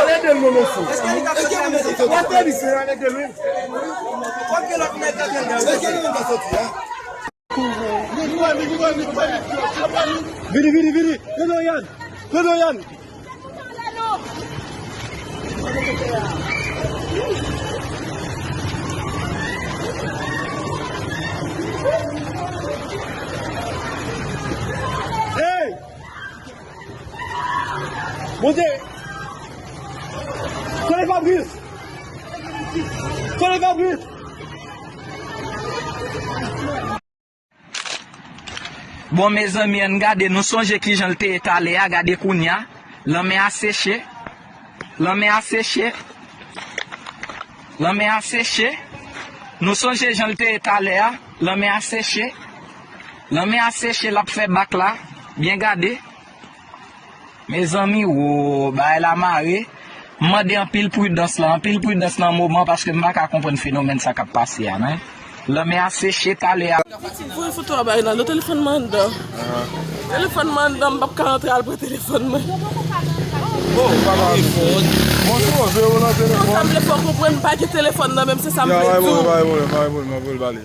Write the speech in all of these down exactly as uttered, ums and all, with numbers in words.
Ale de l non, mesye. W ap fè misye ale de l, wi. Vini, vini, vini. Pran Yan. Pran Yan. Hey! Bondye! Sole Fabrice! Sole Fabrice! Bon, mezanmi, ann gade, nou sonje kijan l te ye talè a, gade kounye a. Lanmè a seche. Lanmè a seche. Lanmè a seche. Nou sonje jan l te ye talè a. Lanmè a seche. Lanmè a seche, l ap fè bak la. Byen gade. Mezanmi, wo, bagay la mare. M mande anpil pridans la, anpil pridans nan moman, paske m pa ka konprann fenomèn sa k ap pase a, non. Lanmè a seche talè a. Voye foto a bay Nando, telefòn mwen anndan. Telefòn mwen anndan, m p ap ka rantre al pran telefòn mwen. Oh, papa. Mwen twò vle w nan telefòn. Sa m vle fè w konprann, m pa gen telefòn nan men m, se sa m vle di w. Ya, pa gen pwoblèm, pa gen pwoblèm, pa gen pwoblèm, m ap voye l ba li.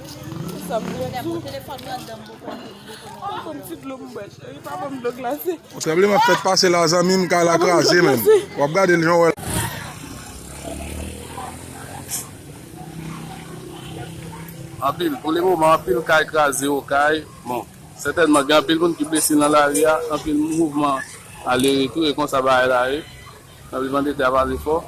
Se sa m vle di w. Telefòn mwen anndan, m poko. Poko m ti dlo m bwè, cheri, pa ban m dlo glase. Yon tranblemann fèk pase la, zanmi m, kay la kraze, menm. W ap gade l jan w wè l. Anpil, pou le moman, anpil kay kraze Okay. Bon, sètènman, gen anpil moun ki blese nan lari a, anpil mouvman ale retou, e konsa bagay la ye. Tranblemann de tè a pase fò.